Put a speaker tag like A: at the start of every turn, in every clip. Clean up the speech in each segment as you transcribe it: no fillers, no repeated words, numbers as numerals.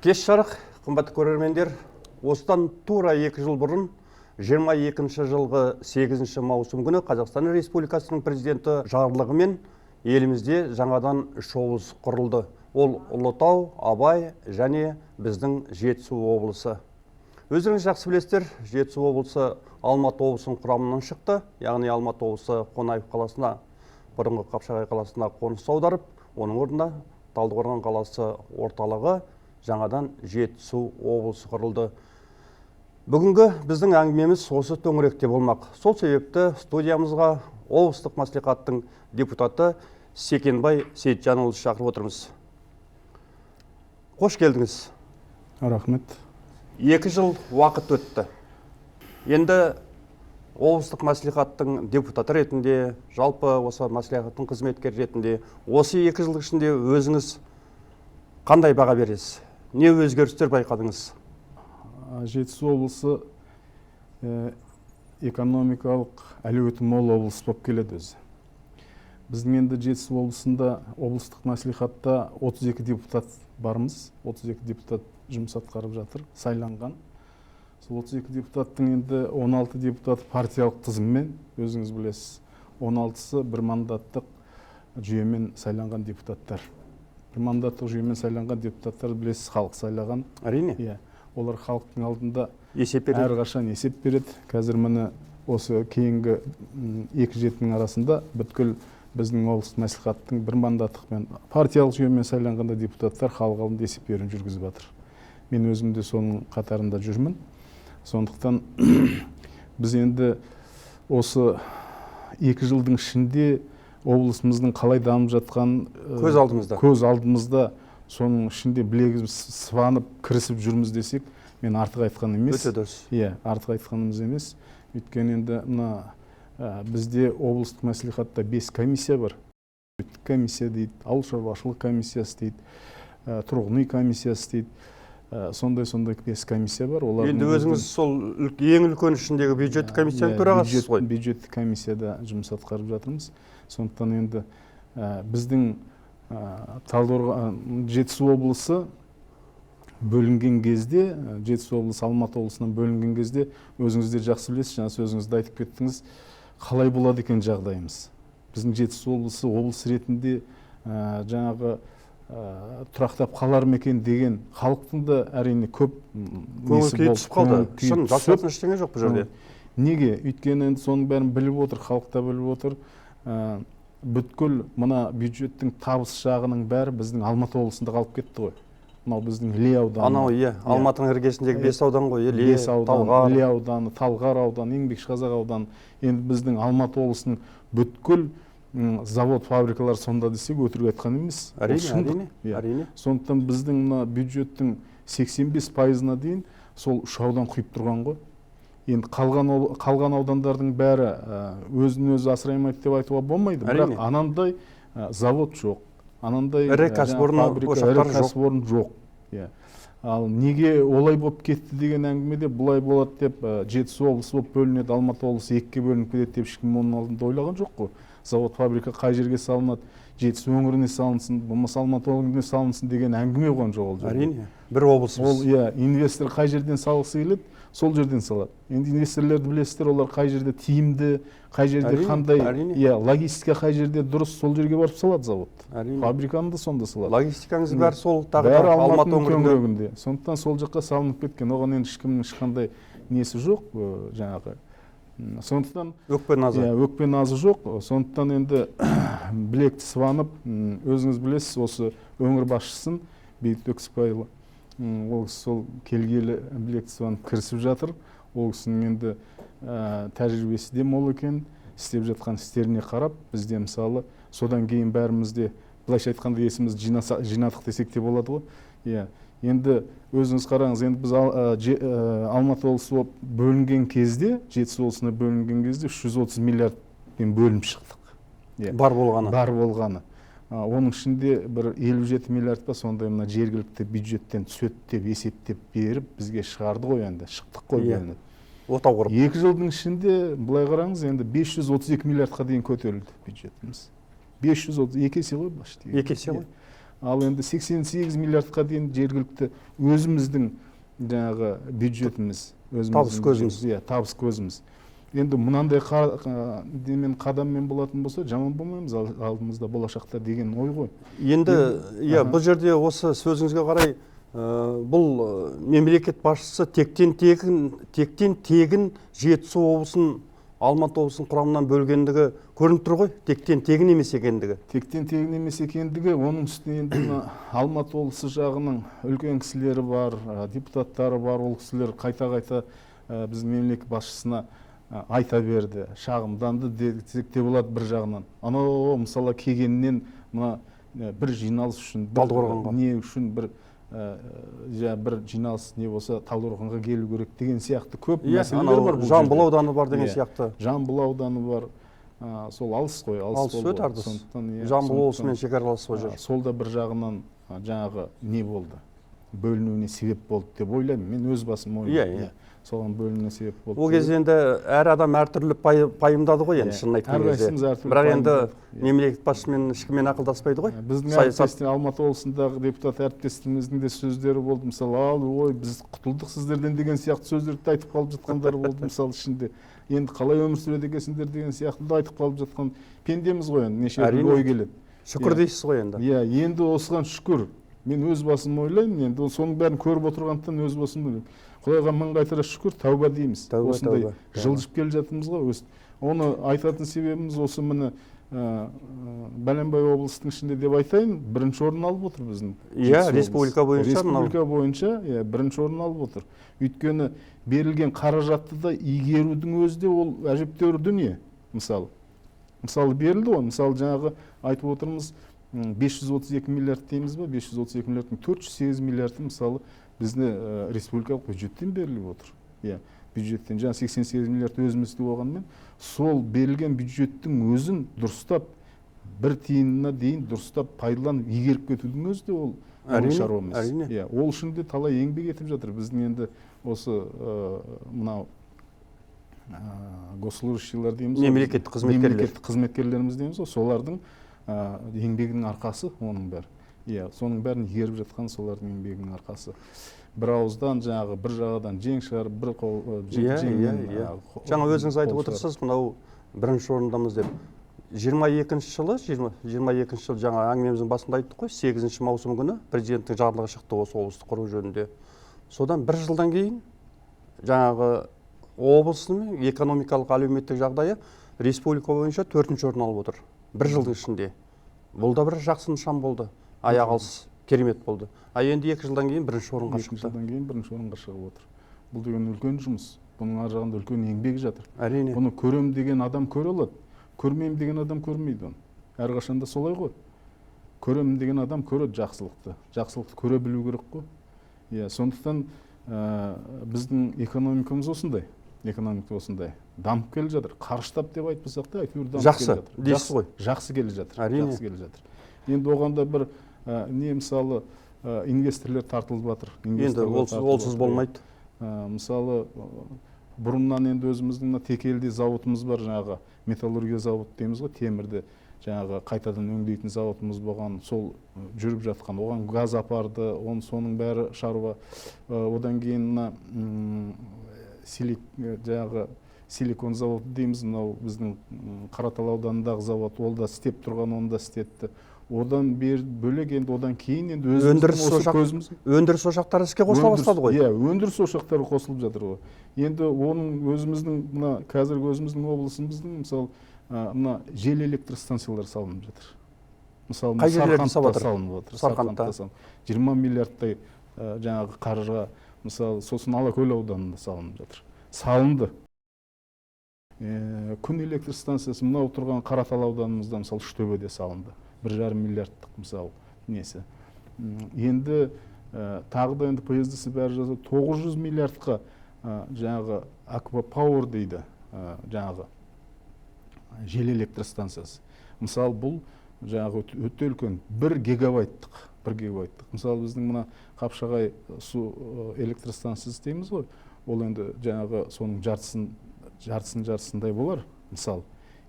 A: Кеш жарық, қымбатты көрермендер. Осыдан тура 2 жыл бұрын 22 жылғы 8 маусым күні Қазақстан Республикасының президенті жарлығымен елімізде жаңадан 3 облыс құрылды. Ол Ұлытау, Абай және біздің Жетісу облысы. Өздеріңіз жақсы білесіздер, Жетісу облысы Алматы облысының құрамынан шықты. Яғни Алматы облысы Қонаев қаласына, бұрынғы Қапшағай қаласына қоныс аударып, оның орнына Талдықорған қаласы орталығы жаңадан Жетісу облысы құрылды. Бүгінгі біздің әңгімеміз осы төңіректе болмақ. Сол себепті студиямызға облыстық мәслихаттың депутаты Секенбай Сейітжанұлы шақырып отырмыз. Қош келдіңіз.
B: Рахмет.
A: 2 жыл уақыт өтті. Енді облыстық мәслихаттың депутаты ретінде, жалпы осы мәслихаттың қызметкері ретінде осы 2 жылдың ішінде өзіңіз қандай баға бересіз? Не өзгерістер байқадыңыз?
B: Жетісу облысы экономикалық әлеуеті мол облыс болып келеді өзі. Біздің енді Жетісу облысында облыстық мәслихатта 32 депутат бармыз, 32 депутат жұмыс атқарып жатыр, сайланған. Сол 32 депутаттың енді 16 депутаты партиялық тізіммен, өзіңіз білесіз, 16-сы бір мандаттық жүйемен сайланған депутаттар. Бір мандаттық жүйемен сайланған депутаттар, білесіз, халық сайлаған.
A: Әрине.
B: Иә, олар халықтың алдында
A: есеп береді.
B: Әрқашан есеп береді. Қазір міне осы кейінгі 2 жетінің арасында бүткіл біздің облыстық мәслихаттың бір мандаттықпен партиялық жүйемен сайланғанда депутаттар халық алдында есеп беруін жүргізіп жатыр. Мен өзім де соның қатарында жүрмін. Сондықтан біз енді осы 2 жылдың ішінде облысымыздың қалай дамып жатқанын
A: көз алдымызда.
B: Көз алдымызда, соның ішінде білегіміз сыбанып кірісіп жүрміз десек, мен артық айтқан емес.
A: Өте дұрыс.
B: Иә, артық айтқанымыз емес. Өйткені енді мына бізде облыстық мәслихатта 5 комиссия бар. Бюджеттік комиссия дейді, ауыл шаруашылық комиссиясы дейді, тұрғын үй комиссиясы дейді. Сондай-сондай 5 комиссия бар. Олардың
A: енді өзіңіз сол ең үлкен ішіндегі бюджеттік комиссияның төрағасысыз ғой.
B: Бюджеттік комиссияда жұмыс атқарып жатырмыз. Сондықтан енді біздің Талдықорған, Жетісу облысы бөлінген кезде, Жетісу облысы Алматы облысынан бөлінген кезде, өзіңіз де жақсы білесіз, жаңа сөзіңізде айтып кеттіңіз, қалай болады екен жағдайымыз. Біздің Жетісу облысы облыс ретінде жаңағы тұрақтап қалар ма екен деген халықтың да әрине көп
A: көңіл
B: несі
A: күйі
B: болды,
A: түсіп қалды.
B: көңіл күйі
A: Шын,
B: түсіп,
A: жасыратын ештеңе жоқ бұл жерде.
B: Неге? Өйткені енді соның бәрін біліп отыр, халық та біліп отыр. Бүткіл мына бюджеттің табыс жағының бәрі біздің Алматы облысында қалып кетті ғой. Мынау біздің Іле ауданы.
A: Анау, иә, Алматының іргесіндегі 5 аудан ғой, Іле,
B: 5 аудан,
A: Талғар.
B: Іле ауданы, Талғар ауданы, Еңбекшіқазақ ауданы. Енді біздің Алматы облысының бүткіл завод, фабрикалар сонда десек, өтірік айтқан емес. Ол шындық. Иә. Сондықтан біздің мына бюджеттің 85%-ына дейін сол 3 аудан құйып тұрған ғой. Енді қалған аудандардың бәрі өзін өзі асырай алмайды деп айтуға болмайды. Бірақ анандай завод жоқ, анандай
A: ірі кәсіпорын,
B: фабрика,
A: ошақтар
B: ірі
A: жоқ.
B: Кәсіпорын жоқ. Иә. Ал неге олай болып кетті деген әңгімеде бұлай болады деп, Жетісу облысы болып бөлінеді, Алматы облысы екіге бөлініп кетеді деп ешкім оның алдында ойлаған жоқ қой. Завод, фабрика қай жерге салынады, Жетісу өңіріне салынсын, болмаса Алматы өңіріне салынсын деген әңгіме болған жоқ ол жерде.
A: Әрине, бір облысымыз.
B: Ол, иә, инвестор қай жерден салғысы келеді, сол жерден салады. Енді инвесторлерді білесіздер, олар қай жерде тиімді, қай жерде қандай, иә, логистика қай жерде дұрыс, сол жерге барып салады заводты. Фабриканы да сонда салады.
A: Логистикаңыз бәрі сол тағы
B: бәрі
A: да Алматы
B: Алматының
A: өңірінде.
B: төңірегінде. Сондықтан сол жаққа салынып кеткен. Оған енді ешкімнің ешқандай несі жоқ, жаңағы. Сондықтан
A: өкпе назы.
B: Иә, өкпе назы жоқ. Сондықтан енді білекті сыбанып, өзіңіз білесіз, осы өңір басшысын Бейбіт Өксікбайұлы, ол кісі сол келгелі білекті сыбанып кірісіп жатыр. Ол кісінің енді тәжірибесі де мол екен, істеп жатқан істеріне қарап, бізде мысалы содан кейін бәріміз де былайша айтқанда есімізді жинадық десек те болады ғой. Иә, енді өзіңіз қараңыз, енді біз Алматы облысы болып бөлінген кезде, Жетісу облысына бөлінген кезде 330 миллиардпен бөлініп шықтық. Иә.
A: Бар болғаны.
B: Бар болғаны. Оның ішінде бір 57 миллиард па сондай мына жергілікті бюджеттен түседі деп есептеп беріп бізге шығарды ғой енді, шықтық қой бөлініп.
A: Отау құрып.
B: 2 жылдың ішінде былай қараңыз, енді 532 миллиардқа дейін көтерілді бюджетіміз. 532 есе ғой былайша дегенде.
A: Екі есе ғой.
B: Ал енді 88 миллиардқа дейін жергілікті өзіміздің жаңағы бюджетіміз,
A: табыс көзіміз.
B: Иә, табыс көзіміз. Енді мынандай қадаммен болатын болса, жаман болмаймыз алдымызда болашақта деген ой ғой.
A: Енді иә, бұл жерде осы сөзіңізге қарай, бұл мемлекет басшысы тектен тегін Жетісу облысын Алматы облысының құрамынан бөлгендігі көрініп тұр ғой, тектен тегін емес екендігі.
B: Тектен тегін емес екендігі, оның үстіне енді мына Алматы облысы жағының үлкен кісілері бар, депутаттары бар, ол кісілер қайта-қайта біздің мемлекет басшысына айта берді, шағымданды десек те болады бір жағынан. Анау мысалы келгеннен мына бір жиналыс үшін,
A: Талдықорғанға
B: не үшін бір бір жиналыс не болса Талдықорғанға келу керек деген сияқты көп мәселелер бар.
A: Жамбыл ауданы бар деген сияқты.
B: Жамбыл ауданы бар. Сол алыс қой,
A: алыс өте ардыс. Жамбыл облысымен шекаралас ол жер.
B: Сол да бір жағынан жаңағы не болды, бөлінуіне себеп болды деп ойлаймын. Мен өз басым ойлаймын. Соған бөлінуіне себеп болды.
A: Ол кезде енді әр адам әртүрлі пайымдады ғой енді, шынын айтқан кезде. Бірақ енді мемлекет басшысымен ешкіммен ақылдаспайды ғой.
B: Біздің әріптестер, Алматы облысындағы депутат әріптестеріміздің де сөздері болды. Мысалы, ал ой, біз құтылдық сіздерден деген сияқты сөздерді айтып қалып жатқандар болды мысалы ішінде. Енді қалай өмір сүреді екенсіңдер деген сияқты да айтып қалып жатқан пендеміз ғой енді, неше түрлі ой келеді.
A: Шүкір дейсіз ғой енді.
B: Иә, енді осыған шүкір. Мен өз басым ойлаймын, енді соның бәрін көріп отырғандықтан өз басым ойлаймын. Құдайға мың қайтара шүкір, тәуба дейміз. Осындай жылжып келе жатырмыз ғой. Оны айтатын себебіміз осы міне Бәленбай облыстың ішінде деп айтайын, бірінші орын алып отыр біздің.
A: Иә, республика бойынша.
B: Республика бойынша бірінші орын алып отыр. Өйткені берілген қаражатты да игерудің өзі де ол әжептәуір дүние. Мысалы, берілді ғой, мысалы жаңағы айтып отырмыз, 532 миллиард дейміз ба, 532 миллиардтың 408 миллиарды мысалы біздің республикалық бюджеттен беріліп отыр. Иә, бюджеттен жаңа 88 миллиард өзімізде болғанымен, сол берілген бюджеттің өзін дұрыстап, бір тиынына дейін дұрыстап пайдаланып игеріп кетудің өзі де ол шаруа емес. Иә, ол үшін де талай еңбек етіп жатыр. Біздің енді осы мынау госслужащийлар дейміз,
A: мемлекеттік қызметкерлер,
B: мемлекеттік қызметкерлеріміз дейміз ғой, солардың еңбегінің арқасы оның бәрі. Иә, соның бәрін игеріп жатқан солардың еңбегінің арқасы. Бір ауыздан жаңағы бір жағадан жең шығарып, бір қол жеңмен.
A: Жаңа өзіңіз айтып отырсыз, мынау бірінші орындамыз деп. 22 жылы, 22 жыл жаңа әңгімеміздің басында айттық қой, 8 маусым күні президенттің жарлығы шықты осы облысты құру жөнінде. Содан бір жылдан кейін жаңағы облыстың экономикалық әлеуметтік жағдайы республика бойынша 4-ші орын алып отыр. Бір жылдың ішінде. Бұл да бір жақсы нышан болды. Аяқ алыс керемет болды. А енді 2 жылдан кейін бірінші орынға шықты.
B: 2 жылдан кейін бірінші орынға шығып отыр. Бұл деген үлкен жұмыс. Бұның ар жағында үлкен еңбек жатыр.
A: Әрине.
B: Бұны көрем деген адам көре алады. Көрмеймін деген адам көрмейді оны. Әрқашанда солай ғой. Көремін деген адам көреді жақсылықты. Жақсылықты көре білу керек қой. Иә, сондықтан біздің экономикамыз осындай. Экономика осындай. Дамып келе жатыр. Қарыштап деп айтпасақ та, әйтеуір дамып келе жатыр.
A: Жақсы, дейсіз ғой.
B: Жақсы келе жатыр.
A: Әрине.
B: Жақсы келе жатыр. Енді оған да бір не мысалы инвесторлар тартылып жатыр.
A: Енді олсыз болмайды.
B: Мысалы бұрыннан енді өзіміздің мына Текеліде зауытымыз бар, жаңағы металлургия зауыты дейміз ғой, темірді жаңағы қайтадан өңдейтін зауытымыз болған, сол жүріп жатқан, оған газ апарды, оның соның бәрі шаруа. Одан кейін мына жаңағы силикон зауыты дейміз, мынау біздің Қаратал ауданындағы завод, ол да істеп тұрған, оны да істетті. Одан бөлек енді одан кейін енді өзіміз
A: өндіріс ошақтары іске қосыла бастады ғой.
B: Иә, өндіріс ошақтары қосылып жатыр ғой. Енді оның өзіміздің мына қазіргі өзіміздің облысымыздың мысалы мына жел электр станциялары салынып жатыр. Мысалы
A: қай жерлерде
B: салынып жатыр?
A: Сарқандта
B: 20 миллиардтай жаңағы қаржыға, мысалы сосын Алакөл ауданында салынып жатыр. Салынды. Күн электр станциясы мынау тұрған Қаратал ауданымызда мысалы Үштөбеде салынды. 1,5 миллиардтық мысалы несі. Енді тағы да енді ПСД-сі бәрі жазып 900 миллиардқа жаңағы Аквапауэр дейді, жаңағы жел электр станциясы. Мысалы бұл жаңағы өте үлкен 1 гигабайттық, 1 гигабайттық. Мысалы біздің мына Қапшағай су электр станциясы дейміз ғой, ол енді жаңағы соның жартысындай болар. Мысалы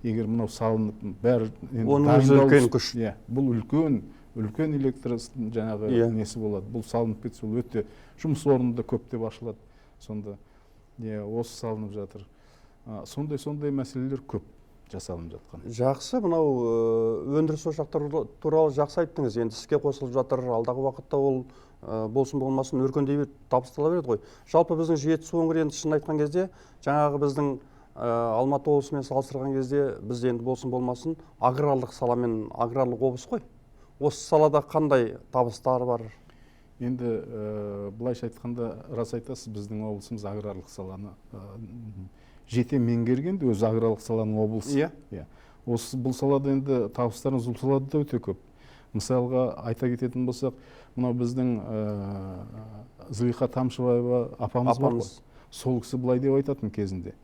B: егер мынау салынып бәрі
A: оның өзі үлкен күш.
B: Иә, бұл үлкен Үлкен электр жаңағы несі болады. Бұл салынып кетсе, ол өте жұмыс орны да көптеп ашылады. Сонда осы салынып жатыр. Сондай мәселелер көп жасалынып жатқан.
A: Жақсы, мынау өндіріс ошақтары туралы жақсы айттыңыз. Енді іске қосылып жатыр. Алдағы уақытта ол болсын болмасын өркендей беріп табыстала береді ғой. Жалпы біздің Жетісу өңірі енді шын айтқан кезде, жаңағы біздің Алматы облысымен салыстырған кезде біз енді болсын болмасын аграрлық саламен аграрлық облыс қой. Осы салада қандай табыстар бар?
B: Енді былайша айтқанда, рас айтасыз, біздің облысымыз аграрлық саланы жете меңгерген, өзі аграрлық саланың облысы. Иә. Осы бұл салада енді табыстарымыз бұл салада да өте көп. Мысалға айта кететін болсақ, мынау біздің Зылиха Тамшыбаева апамыз бар ғой. Сол кісі былай деп айтатын кезінде.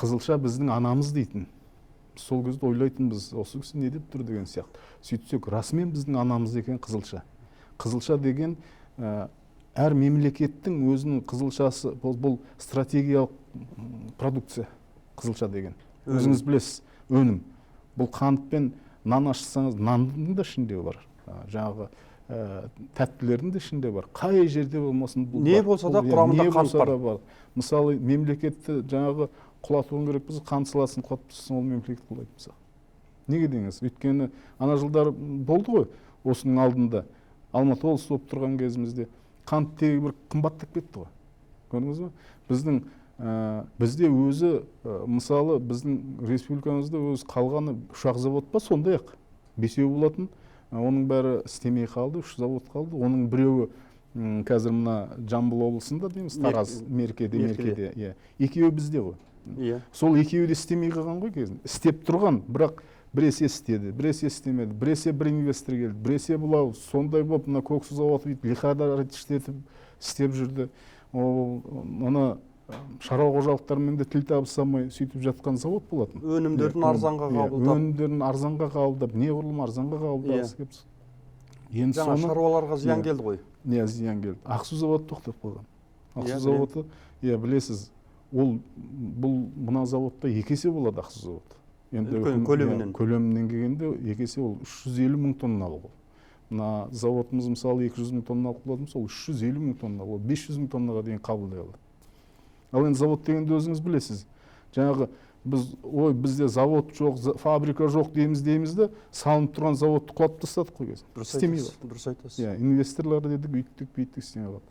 B: Қызылша біздің анамыз дейтін. Сол кезде ойлайтынбыз, осы кісі не деп тұр деген сияқты. Сөйтсек, расымен біздің анамыз екен қызылша. Қызылша деген әр мемлекеттің өзінің қызылшасы, бұл стратегиялық продукция, қызылша деген. Өзіңіз білесіз, өнім. Бұл қантпен нан ашсаңыз, нанның да ішінде бар. Жаңағы тәттілердің де ішінде бар. Қай жерде болмасын бұл
A: не болса да құрамында қант бар.
B: Мысалы, мемлекетті жаңағы құлатуың керек болса, қант саласын құлатып тұрсаң, ол мемлекет құлайды мысалы. Неге деңіз? Өйткені ана жылдар болды ғой, осының алдында Алматы облысы болып тұрған кезімізде қант тегі бір қымбаттап кетті ғой. Көрдіңіз бе? Біздің бізде өзі, мысалы, біздің республикамызда өзі қалғаны 3-ақ завод па, сондай-ақ 5-еу болатын, оның бәрі істемей қалды, 3 завод қалды. Оның біреуі қазір мына Жамбыл облысында дейміз, Тараз, Меркеде, иә. Екеуі бізде ғой.
A: Иә.
B: Сол екеуі де істемей қалған ғой кезінде. Істеп тұрған, бірақ біресе істеді, біресе істемеді, біресе бір инвестор келді, біресе бұлау, сондай болып мына Көксу заводы бүйтіп лихорадить істеп жүрді. Ол мына шаруа қожалықтарымен де тіл табыса алмай сөйтіп жатқан завод болатын.
A: Өнімдерін арзанға қабылдап.
B: Өнімдерін арзанға қабылдап, неғұрлым арзанға қабылдағысы келіп. Енді
A: жаңа шаруаларға зиян келді ғой.
B: Иә, зиян келді. Ақсу заводы тоқтап қалған. Ақсу заводы, иә, білесіз, ол бұл мына заводта 2 есе болады Ақсу заводы. Енді
A: көлемінен.
B: Көлемінен келгенде 2 есе ол 350 мың тонналық ол. Мына заводымыз мысалы 200 мың тонналық болатын, сол 350 мың тонна, ол 500 мың тоннаға дейін қабылдай алады. Ал енді завод дегенде өзіңіз білесіз. Жаңағы біз, ой, бізде завод жоқ, фабрика жоқ дейміз де, салынып тұрған заводты құлатып тастадық қой кезінде. Істемей қалды.
A: Дұрыс айтасыз.
B: Иә, инвесторлар дедік, үйттік, бүйттік, істемей қалды.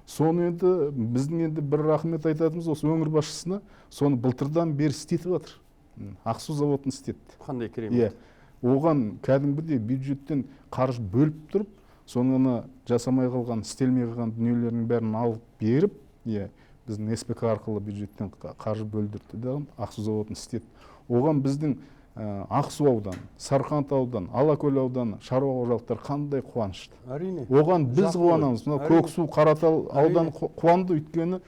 B: Соны енді біздің енді бір рахмет айтатынымыз осы өңір басшысына, соны былтырдан бері істетіп жатыр. Ақсу заводын істетті.
A: Қандай керемет.
B: Иә. Оған кәдімгідей бюджеттен қаржы бөліп тұрып, соны ана жасамай қалған, істелмей қалған дүниелердің бәрін алып беріп, иә, біздің СПК арқылы бюджеттен қаржы бөлдірді да, Ақсу заводын істетті. Оған біздің Ақсу ауданы, Сарқант ауданы, Алакөл ауданы шаруа қожалықтары қандай қуанышты.
A: Әрине.
B: Оған біз қуанамыз. Мына Көксу, Қаратал ауданы қуанды, өйткені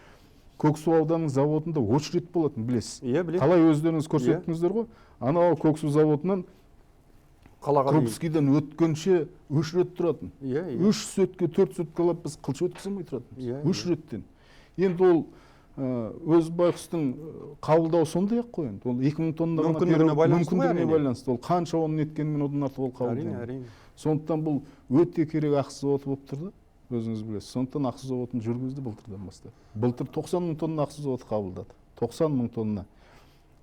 B: Көксу ауданының заводында очередь болатын, білесіз.
A: Иә, білемін.
B: Талай өздеріңіз көрсеттіңіздер ғой. Анау Көксу заводынан
A: қалаға дейін.
B: Крупскийден өткенше 3 рет тұратын.
A: Иә, иә.
B: 3 сөтке, 4 сөтке алып біз қылша өткізе алмай тұратынбыз.
A: Иә,
B: 3 реттен. Енді ол өз байқұстың қабылдауы сондай-ақ қой енді. Ол 2000 тонна ғана
A: мүмкіндігіне байланысты ғой,
B: мүмкіндігіне байланысты. Ол қанша оны неткенмен одан артық ол қабылдайды.
A: Әрине, әрине.
B: Сондықтан бұл өте керек Ақсу заводы болып тұр да, өзіңіз білесіз. Сондықтан Ақсу заводын жүргізді былтырдан бастап. Былтыр 90 мың тонна Ақсу заводы қабылдады. 90 мың тонна.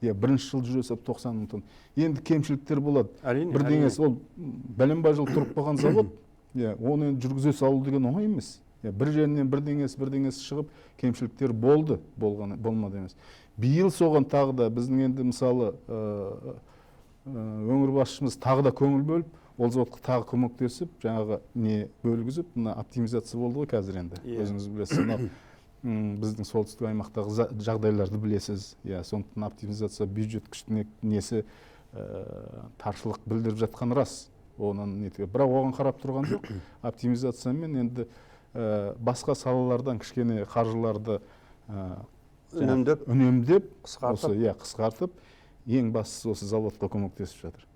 B: Иә, бірінші жыл жүре салып 90 мың тонна. Енді кемшіліктер болады.
A: Әрине,
B: бірдеңесі ол бәленбай жыл тұрып қалған завод, иә, оны енді жүргізе салу деген оңай емес. Иә, бір жерінен бірдеңесі шығып, кемшіліктер болды, болған, болмады емес. Биыл соған тағы да біздің енді мысалы өңір басшымыз тағы да көңіл бөліп, ол заводқа тағы көмектесіп, жаңағы не бөлгізіп, мына оптимизация болды ғой қазір енді. Өзіңіз білесіз, мына біздің солтүстік аймақтағы жағдайларды білесіз. Иә, сондықтан оптимизация бюджет күшіне несі таршылық білдіріп жатқан рас. Оның нетігі. Бірақ оған қарап тұрған жоқ. Оптимизациямен енді басқа салалардан кішкене қаржыларды үнемдеп,
A: қысқартып,
B: иә, қысқартып, ең бастысы осы заводқа көмектесіп жатыр.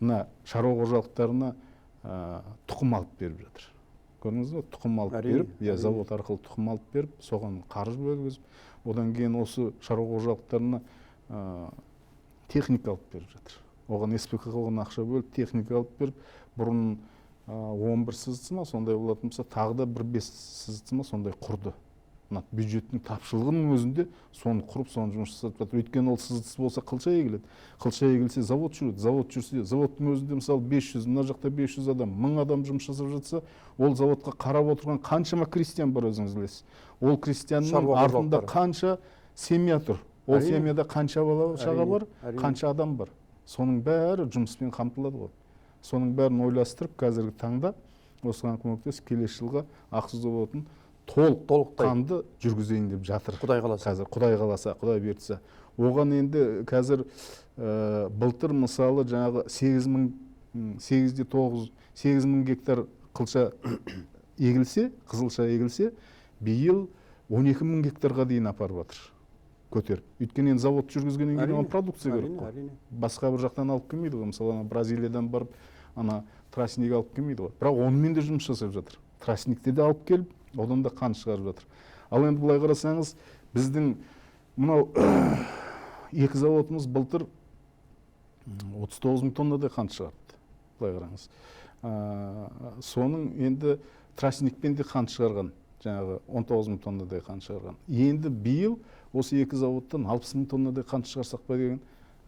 B: Мына шаруа қожалықтарына тұқым алып беріп жатыр. Көрдіңіз бе? Тұқым алып беріп, иә, завод арқылы тұқым алып беріп, соған қаржы бөлгізіп, одан кейін осы шаруа қожалықтарына техника алып беріп жатыр. Оған СПК қылған ақша бөліп, техника алып беріп, бұрын 11 сызытысы ма сондай болатын болса, тағы да бір 5 сызытысы ма сондай құрды. Мына бюджеттің тапшылығының өзінде соны құрып, соны жұмыс жасап жатыр. Өйткені ол сызытысы болса қылша егіледі. Қылша егілсе завод жүреді. Завод жүрсе, заводтың өзінде мысалы 500, мына жақта 500 адам, 1000 адам жұмыс жасап жатса, ол заводқа қарап отырған қаншама крестьян бар, өзіңіз білесіз. Ол крестьянның артында қанша семья тұр. Ол семьяда қанша бала шаға бар, қанша адам бар. Соның бәрі жұмыспен қамтылады ғой. Соның бәрін ойластырып, қазіргі таңда осыған көмектесіп, келесі жылға Ақсу заводын толық қанды жүргізейін деп жатыр.
A: Құдай қаласа.
B: Қазір Құдай қаласа, Құдай бұйыртса. Оған енді қазір былтыр мысалы жаңағы 8,9, 8 000 гектар қылша егілсе, қызылша егілсе, биыл 12 000 гектарға дейін апарып жатыр көтеріп. Өйткені енді завод жүргізгеннен кейін оған продукция керек қой. Басқа бір жақтан алып келмейді ғой. Мысалы, ана Бразилиядан барып ана тростник алып келмейді ғой. Бірақ онымен де жұмыс жасап жатыр. Тростникті де алып келіп, одан да қант шығарып жатыр. Ал енді былай қарасаңыз, біздің мынау екі заводымыз былтыр 39 000 тоннадай қант шығарды. Былай қараңыз. Соның енді тростникпен де қант шығарған, жаңағы 19 000 тоннадай қант шығарған. Енді биыл осы екі заводтан 60 000 тоннадай қант шығарсақ па деген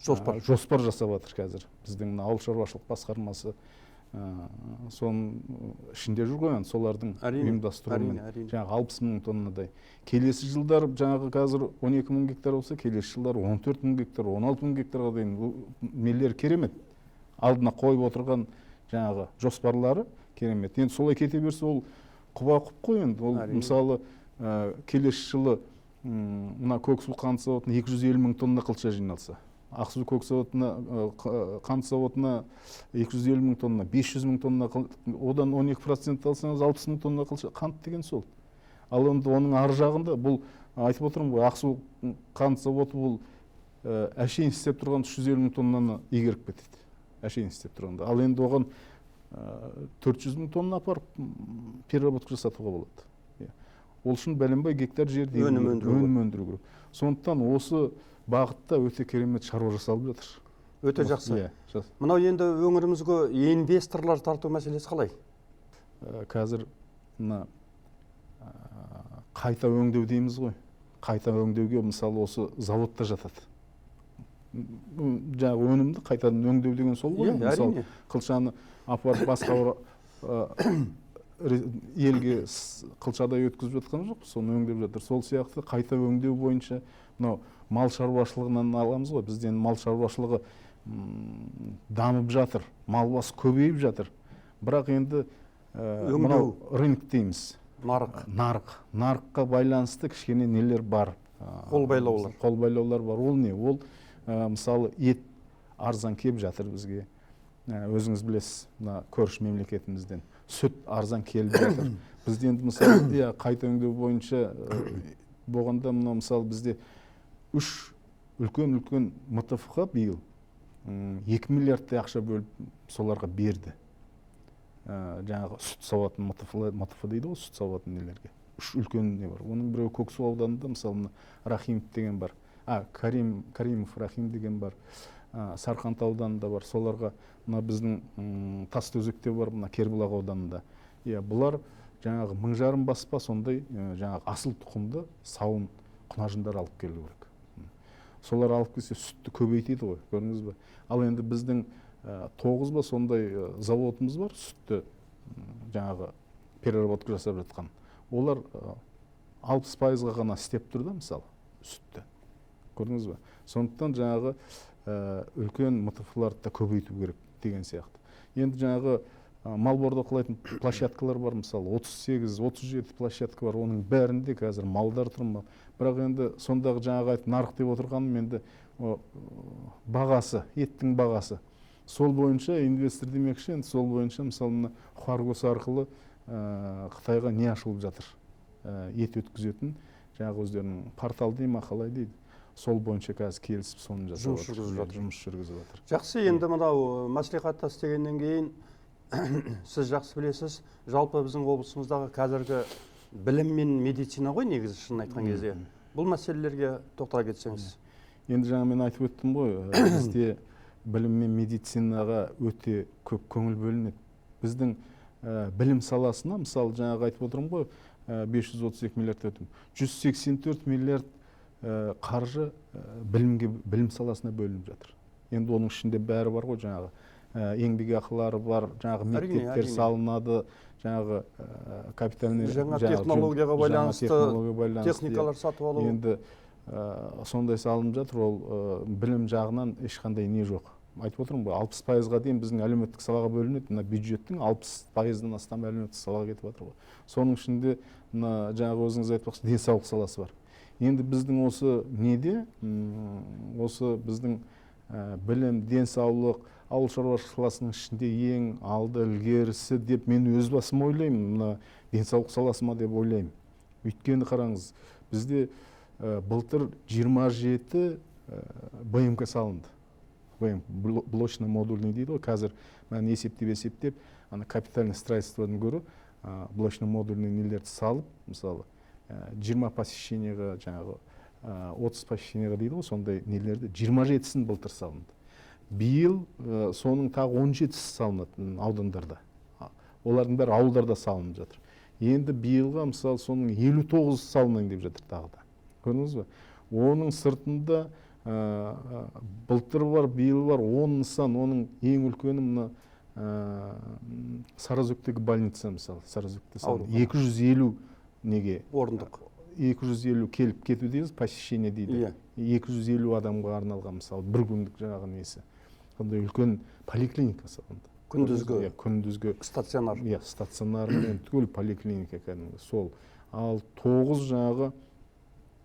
A: жоспар,
B: жоспар жасап жатыр қазір. Біздің мына ауыл шаруашылық басқармасы соның ішінде жүр ғой енді, солардың ұйымдастыруымен. Жаңағы 60 000 тоннадай. Келесі жылдар жаңағы қазір 12 000 гектар болса, келесі жылдары 14 000 гектар, 16 000 гектарға дейін. Бұл нелер керемет. Алдына қойып отырған жаңағы жоспарлары керемет. Енді солай кете берсе, ол құба құп қой енді. Ол мысалы, келесі жылы мына Көксу қант зауытына 250 000 тонна қылша жиналса, Ақсу көк зауытына, қант зауытына 250 000 тонна, 500 000 тонна, одан 12% алсаңыз, 60 000 тонна қылша қант деген сол. Ал енді оның ар жағында бұл айтып отырмын ғой, Ақсу қант зауыты бұл әшейін істеп тұрған 350 000 тоннаны игеріп кетеді. Әшейін істеп тұрғанда. Ал енді оған 400 000 тонна апарып переработка жасатуға болады. Иә. Ол үшін бәленбай гектар жерде
A: өнім өндіру керек.
B: Өнім өндіру керек. Сондықтан осы бағытта өте керемет шаруа жасалып жатыр.
A: Өте жақсы.
B: Иә, жақсы.
A: Мынау енді өңірімізге инвесторлар тарту мәселесі қалай?
B: Қазір мына қайта өңдеу дейміз ғой. Қайта өңдеуге мысалы осы заводта жатады. Жаңағы өнімді қайтадан өңдеу деген сол ғой. Мысалы, қылшаны апарып басқа бір елге қылшадай өткізіп жатқан жоқ, соны өңдеп жатыр. Сол сияқты қайта өңдеу бойынша мынау мал шаруашылығынан аламыз ғой. Бізден мал шаруашылығы дамып жатыр, мал басы көбейіп жатыр. Бірақ енді
A: Өңдеу.
B: мынау рынок дейміз.
A: Нарық.
B: Нарық. Нарыққа байланысты кішкене нелер бар.
A: Қол байлаулар.
B: Қол байлаулар бар. Ол не? Ол мысалы ет арзан келіп жатыр бізге. Өзіңіз білесіз, мына көрші мемлекетімізден сүт арзан келіп жатыр. Бізде енді мысалы, иә, қайта өңдеу бойынша болғанда мына мысалы бізде үш үлкен-үлкен МТФ-ға биыл 2 миллиардтай ақша бөліп соларға берді. Жаңағы сүт сауатын МТФ, МТФ дейді ғой, сүт сауатын нелерге. Үш үлкен не бар. Оның біреуі Көксу ауданында, мысалы, мына Рахимов деген бар. А, Каримов Рахим деген бар. Сарқант ауданында бар. Соларға мына біздің Тастыөзекте бар, мына Кербұлақ ауданында. Иә, бұлар жаңағы 1500 баспа сондай жаңағы асыл тұқымды сауын құнажындар алып келу керек. Солар алып келсе сүтті көбейтеді ғой, көрдіңіз бе? Ал енді біздің 9 ба сондай заводымыз бар, сүтті жаңағы переработка жасап жатқан. Олар 60%-ға ғана істеп тұр да, мысалы, сүтті. Көрдіңіз бе? Сондықтан жаңағы үлкен МТФ-ларды да көбейту керек деген сияқты. Енді жаңағы мал бордақылайтын площадкалар бар, мысалы, 38, 37 площадка бар, оның бәрінде қазір малдар тұр ма. Бірақ енді сондағы жаңағы айтып нарық деп отырғаным енді бағасы, еттің бағасы. Сол бойынша инвестор демекші, енді сол бойынша мысалы мына Хоргос арқылы Қытайға не ашылып жатыр? Ет өткізетін жаңағы өздерінің портал дей ма, қалай дейді. Сол бойынша қазір келісіп соны жасап
A: Жұмыс
B: жатыр.
A: жүргізіп жатыр.
B: Жұмыс жүргізіп жатыр.
A: Жақсы, енді мынау мәслихатта істегеннен кейін сіз жақсы білесіз, жалпы біздің облысымыздағы қазіргі білім мен медицина ғой негізі шынын айтқан кезде. Бұл мәселелерге тоқтала кетсеңіз.
B: Енді жаңа мен айтып өттім ғой, бізде білім мен медицинаға өте көп көңіл бөлінеді. Біздің Білім саласына, мысалы, жаңағы айтып отырмын ғой, 532 миллиард деп отырмын. 184 миллиард қаржы білімге, білім саласына бөлініп жатыр. Енді оның ішінде бәрі бар ғой, жаңағы еңбекақылары бар, жаңағы мектептер салынады, жаңағы капитальный
A: жаңа технологияға байланысты техникалар сатып алу.
B: Енді сондай салынып жатыр. Ол білім жағынан ешқандай не жоқ. Айтып отырмын ғой, 60%-ға дейін біздің әлеуметтік салаға бөлінеді. Мына бюджеттің 60%-дан астам әлеуметтік салаға кетіп жатыр ғой. Соның ішінде мына жаңағы өзіңіз айтпақшы, денсаулық саласы бар. Енді біздің осы неде, осы біздің білім, денсаулық, ауыл шаруашылық саласының ішінде ең алды ілгерісі деп мен өз басым ойлаймын, мына денсаулық саласы ма деп ойлаймын. Өйткені қараңыз, бізде былтыр 27 БМК салынды. БМ, блочно-модульный дейді ғой қазір. Мына есептеп есептеп, ана капитальный строительстводан гөрі блочно-модульный нелерді салып, мысалы, 20 посещениеға, жаңағы 30 посещениеға дейді ғой, сондай нелерді 27-сін былтыр салынды. Биыл соның тағы 17-сі салынады аудандарда. Олардың бәрі ауылдарда салынып жатыр. Енді биылға, мысалы, соның 59-ы салынайын деп жатыр тағы да. Көрдіңіз бе? Оның сыртында былтыр бар, биыл бар 10 нысан. Оның ең үлкені мына Сарыөзектегі больница, мысалы, Сарыөзекте салынды. 250 неге
A: орындық.
B: 250 келіп кету дейміз, посещение дейді. 250 адамға арналған, мысалы, бір күндік жаңағы несі. Сондай үлкен поликлиника салынды.
A: Күндізгі.
B: Иә, күндізгі
A: стационар.
B: Иә, стационармен түгел поликлиника кәдімгі сол. Ал 9 жаңағы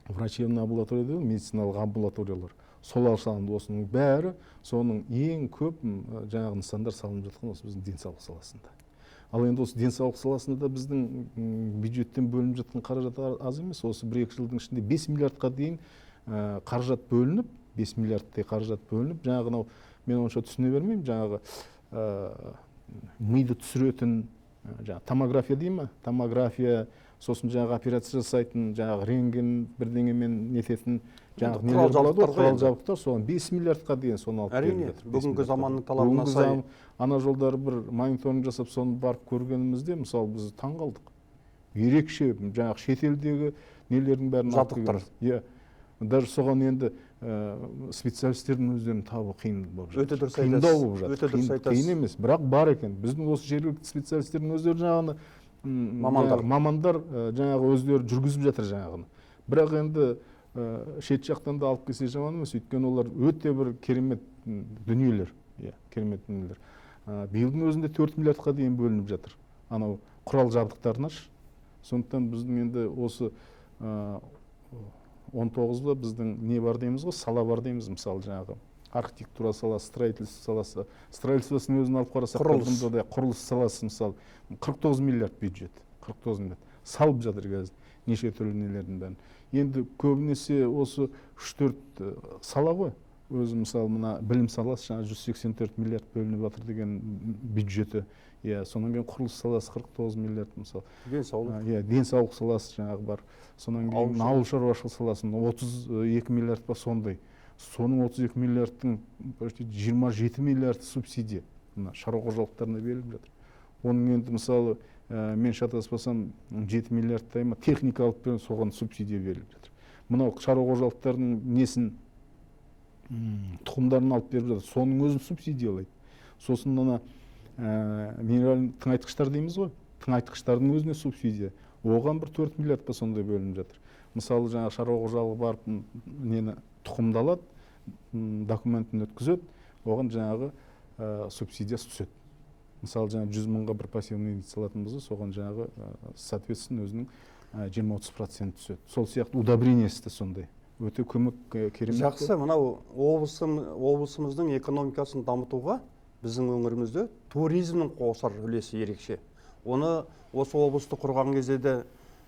B: врачебный амбулатория дейді, медициналық амбулаториялар, солар салынды. Осының бәрі, соның ең көп жаңағы нысандар салынып жатқан осы біздің денсаулық саласында. Ал енді осы денсаулық саласында да біздің бюджеттен бөлініп жатқан қаражат аз емес. Осы 1-2 жылдың ішінде 5 миллиардқа дейін қаражат бөлініп, 5 миллиардтай қаражат бөлініп, жаңағы мынау мен онша түсіне бермеймін, жаңағы миды түсіретін, жаңағы томография дей ма, томография, сосын жаңағы операция жасайтын, жаңағы рентген бірдеңемен нететін жаңағы нелер болады ғой, құрал жабдықтар, соған 5 миллиардқа дейін соны алып
A: беріп жатыр. Бүгінгі заманның талабына сай.
B: Ана жолдары бір мониторинг жасап, соны барып көргенімізде, мысалы, біз таң қалдық. Ерекше жаңағы шетелдегі нелердің бәрін
A: жабдықтар.
B: Иә. Даже соған енді специалистердің өздерін табу қиын болып жатыр.
A: Өте дұрыс
B: айтасыз. Болып жатыр. Өте дұрыс айтасыз. Қиын емес, бірақ бар екен. Біздің осы жергілікті специалистердің өздері жаңағы мамандар жаңағы өздері жүргізіп жатыр жаңағыны. Бірақ енді шет жақтан да алып келсе жаман емес, өйткені олар өте бір керемет дүниелер. Иә, керемет дүниелер. Биылдың өзінде 4 миллиардқа дейін бөлініп жатыр анау құрал жабдықтарына. Сондықтан біздің енді осы 19-да біздің не бар дейміз ғой, сала бар дейміз, мысалы, жаңағы архитектура саласы, строительство саласы. Строительствосын өзін алып қарасақ, құрылыс саласы, мысалы, 49 миллиард бюджет, 49 миллиард салып жатыр қазір неше түрлі нелердің бәрін. Енді көбінесе осы 3-4 сала ғой. Өзі, мысалы, мына білім саласы жаңа 184 миллиард бөлініп жатыр деген бюджеті. Иә, содан кейін құрылыс саласы 49 миллиард, мысалы.
A: Денсаулық.
B: Иә, денсаулық саласы жаңағы бар. Содан кейін ауыл шаруашылық саласында 32 миллиард па сондай. Соның 32 миллиардтың почти 27 миллиард субсидия мына шаруа қожалықтарына беріліп жатыр. Оның енді, мысалы, мен шатаспасам, 7 миллиардтай ма техника алып берген, соған субсидия беріліп жатыр. Мынау шаруа қожалықтарының несін, тұқымдарын алып беріп жатыр, соның өзін субсидиялайды. Сосын ана минеральный тыңайтқыштар дейміз ғой, тыңайтқыштардың өзіне субсидия. Оған бір 4 миллиард па сондай бөлініп жатыр. Мысалы, жаңағы шаруа қожалығы барып нені тұқымды алады, документін өткізеді, оған жаңағы субсидиясы түседі. Мысалы, жаңағы 100 мыңға бір пассивный единица алатын болса, соған жаңағы соответственно өзінің 20-30% түседі. Сол сияқты удобрениесі де сондай. Өте көмек керемет.
A: Жақсы, мынау облысымыздың экономикасын дамытуға біздің өңірімізде туризмнің қосар үлесі ерекше. Оны осы облысты құрған кезде де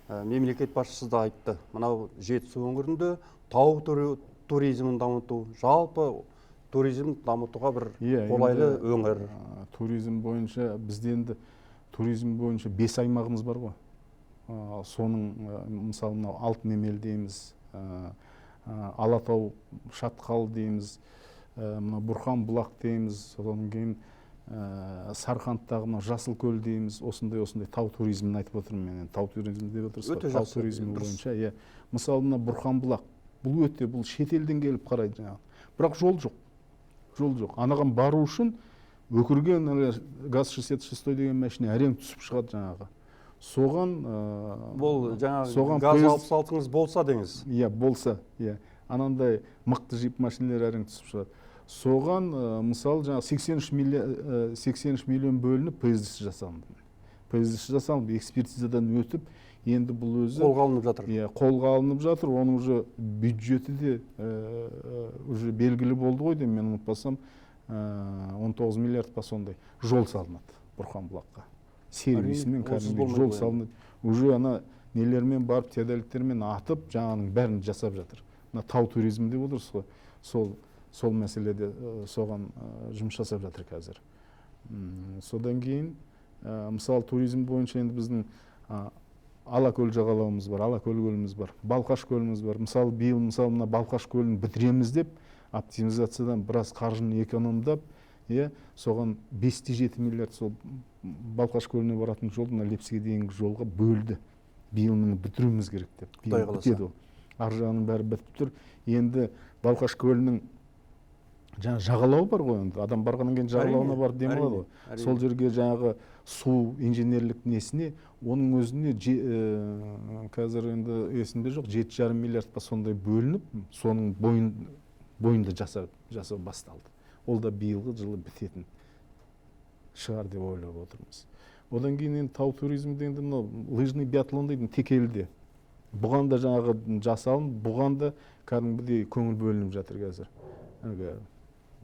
A: мемлекет басшысы да айтты. Мынау Жетісу өңірінде тау туризмін дамыту, жалпы туризм дамытуға бір қолайлы өңір.
B: Туризм бойынша бізде енді туризм бойынша 5 аймағымыз бар ғой. Соның мысалы мынау Алтын Емел дейміз, Алатау Шатқал дейміз, мынау Бұрхан Бұлақ дейміз, содан кейін Сарқандтағы мынау Жасыл көл дейміз, осындай тау туризмін айтып отырмын мен. Енді тау туризмі деп отырсыз ғой, тау туризмі бойынша, иә. Мысалы, мына Бұрханбұлақ, бұл өте, бұл шетелден келіп қарайды жаңағы. Бірақ жол жоқ. Жол жоқ. Анаған бару үшін өкірген ГАЗ 66 деген машина әрең түсіп шығады жаңағы. Соған
A: бұл жаңағы ГАЗ 66-ңыз болса деңіз.
B: Иә, болса, иә. Анандай мықты джип машиналар әрең түсіп шығады. Соған мысалы жаңағы 83 миллион бөлініп ПСД жасалынды. ПСД жасалынып, экспертизадан өтіп, енді бұл өзі
A: қолға алынып жатыр.
B: Иә, қолға алынып жатыр. Оның уже бюджеті де уже белгілі болды ғой деймін, мен ұмытпасам, 19 миллиард па сондай жол салынады Бұрханбұлаққа. Сервисімен кәдімгідей жол салынады. Уже ана нелермен барып, теодолиттермен атып, жаңағының бәрін жасап жатыр. Мына тау туризмі деп отырсыз ғой, сол мәселеде соған жұмыс жасап жатыр қазір. Содан кейін, мысалы, туризм бойынша енді біздің Алакөл жағалауымыз бар, Алакөл көліміз бар, Балқаш көліміз бар. Мысалы, биыл мысалы мына Балқаш көлін бітіреміз деп оптимизациядан біраз қаржыны экономдап, иә, соған 5,7 миллиард сол Балқаш көліне баратын жолды мына Лепсіге дейінгі жолға бөлді. Биыл міне бітіруіміз керек деп. Биыл бітеді ол. Ар жағының бәрі бітіп тұр. Енді Балқаш көлінің жаңа жағалауы бар ғой, енді адам барғаннан кейін жағалауына барып демалады ғой. Сол жерге жаңағы су инженерлік несіне, оның өзіне қазір енді есімде жоқ, 7,5 миллиард па сондай бөлініп, соның бойында жасау басталды. Ол да биылғы жылы бітетін шығар деп ойлап отырмыз. Одан кейін енді тау туризмі дегенде мынау лыжный биатлон дейтін Текеліде. Бұған да жаңағы жасалынып, бұған да кәдімгідей көңіл бөлініп жатыр қазір. Әлгі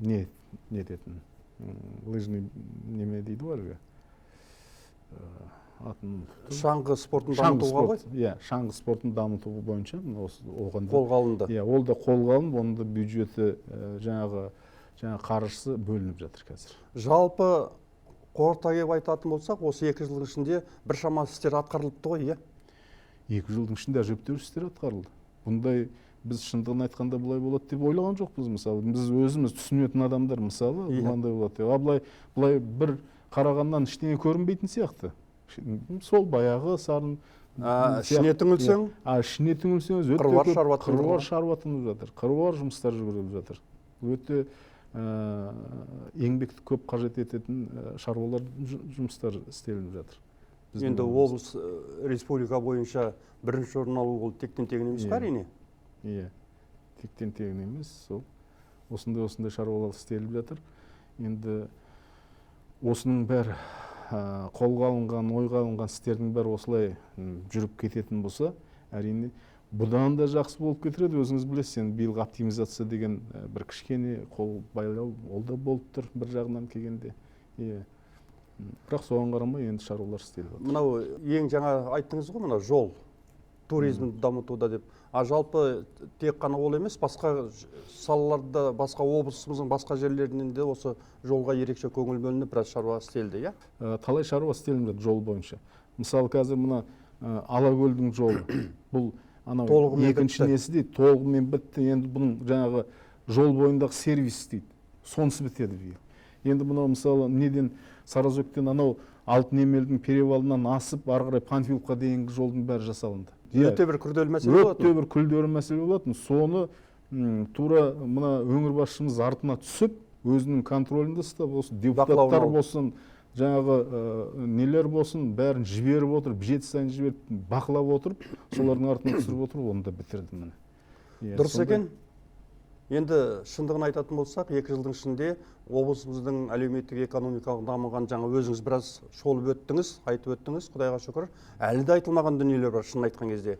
B: не ететін лыжный неме дейді ғой әлгі атын
A: шаңғы спортын дамытуға ғой.
B: Иә, шаңғы спортын дамыту бойынша осы оған
A: қолға алынды.
B: Иә, ол да қолға алынып, оның да бюджеті жаңағы қаржысы бөлініп жатыр қазір.
A: Жалпы қорыта келіп айтатын болсақ, осы 2 жылдың ішінде біршама істер атқарылыпты ғой, иә?
B: 2 жылдың ішінде әжептәуір істер атқарылды. Бұндай біз шындығын айтқанда бұлай болады деп ойлаған жоқпыз, мысалы. Біз өзіміз түсінетін адамдар, мысалы, бұландай болады деп. А былай бір қарағаннан ештеңе көрінбейтін сияқты. Сол баяғы сарын.
A: Ішіне түңілсең?
B: Ішіне түңілсеңіз, өте көп қыруар шаруа тынып жатыр, қыруар жұмыстар жүргізіліп жатыр. Өте еңбекті көп қажет ететін шаруалар жұмыстар істелініп жатыр.
A: Енді облыс республика бойынша бірінші орын алу ол тектен тегін емес әрине.
B: Иә, тектен тегін емес, сол осындай шаруалар істеліп жатыр. Енді осының бәрі қолға алынған, ойға алынған істердің бәрі осылай жүріп кететін болса, әрине бұдан да жақсы болып кетер еді. Өзіңіз білесіз, енді биылғы оптимизация деген бір кішкене қол байлау ол да болып тұр бір жағынан келгенде. Иә. Бірақ соған қарамай енді шаруалар істеліп жатыр.
A: Мынау ең жаңа айттыңыз ғой, мына жол туризмді дамытуда деп. А жалпы тек қана ол емес, басқа салаларда, басқа облысымыздың басқа жерлерінен де осы жолға ерекше көңіл бөлініп, біраз шаруа істелді, иә?
B: Талай шаруа істелініп жатыр жол бойынша. Мысалы, қазір мына Алакөлдің жолы, бұл анау екінші несі дейді, толығымен бітті. Енді бұның жаңағы жол бойындағы сервис дейді, сонысы бітеді биыл. Енді мынау мысалы неден Сарыөзектен анау Алтын Емелдің перевалынан асып ары қарай Панфиловқа дейінгі жолдың бәрі жасалынды.
A: Өте бір күрделі мәселе болатын.
B: Өте бір күрделі мәселе болатын. Соны тура мына өңір басшымыз артына түсіп, өзінің контролінде ұстап, осы депутаттар болсын, жаңағы нелер болсын, бәрін жіберіп отырып, жеті сайын жіберіп, бақылап отырып, солардың артына түсіріп отырып, оны да бітірді міне.
A: Дұрыс екен. Енді шындығын айтатын болсақ, 2 жылдың ішінде облысымыздың әлеуметтік экономикалық дамыған жаңа өзіңіз біраз шолып өттіңіз, айтып өттіңіз, Құдайға шүкір. Әлі де айтылмаған дүниелер бар, шынын айтқан кезде.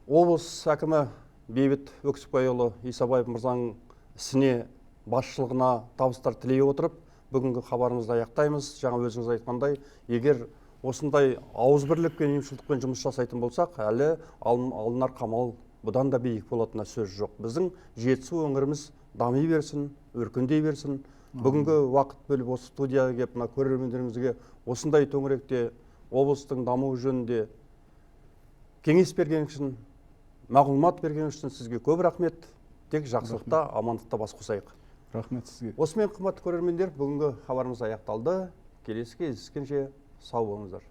A: Облыс әкімі Бейбіт Өксікбайұлы Исабаев мырзаның ісіне, басшылығына табыстар тілей отырып, бүгінгі хабарымызды аяқтаймыз. Жаңа өзіңіз айтқандай, егер осындай ауызбірлікпен, ұйымшылдықпен жұмыс жасайтын болсақ, әлі алынар қамал бұдан да биік болатынына сөз жоқ. Біздің Жетісу өңіріміз дами берсін, өркендей берсін. Бүгінгі уақыт бөліп осы студияға келіп, мына көрермендерімізге осындай төңіректе облыстың дамуы жөнінде кеңес берген үшін, мағлұмат берген үшін сізге көп рахмет. Тек жақсылықта, амандықта бас қосайық.
B: Рахмет сізге.
A: Осымен, қымбатты көрермендер, бүгінгі хабарымыз аяқталды. Келесі кездескенше сау болыңыздар.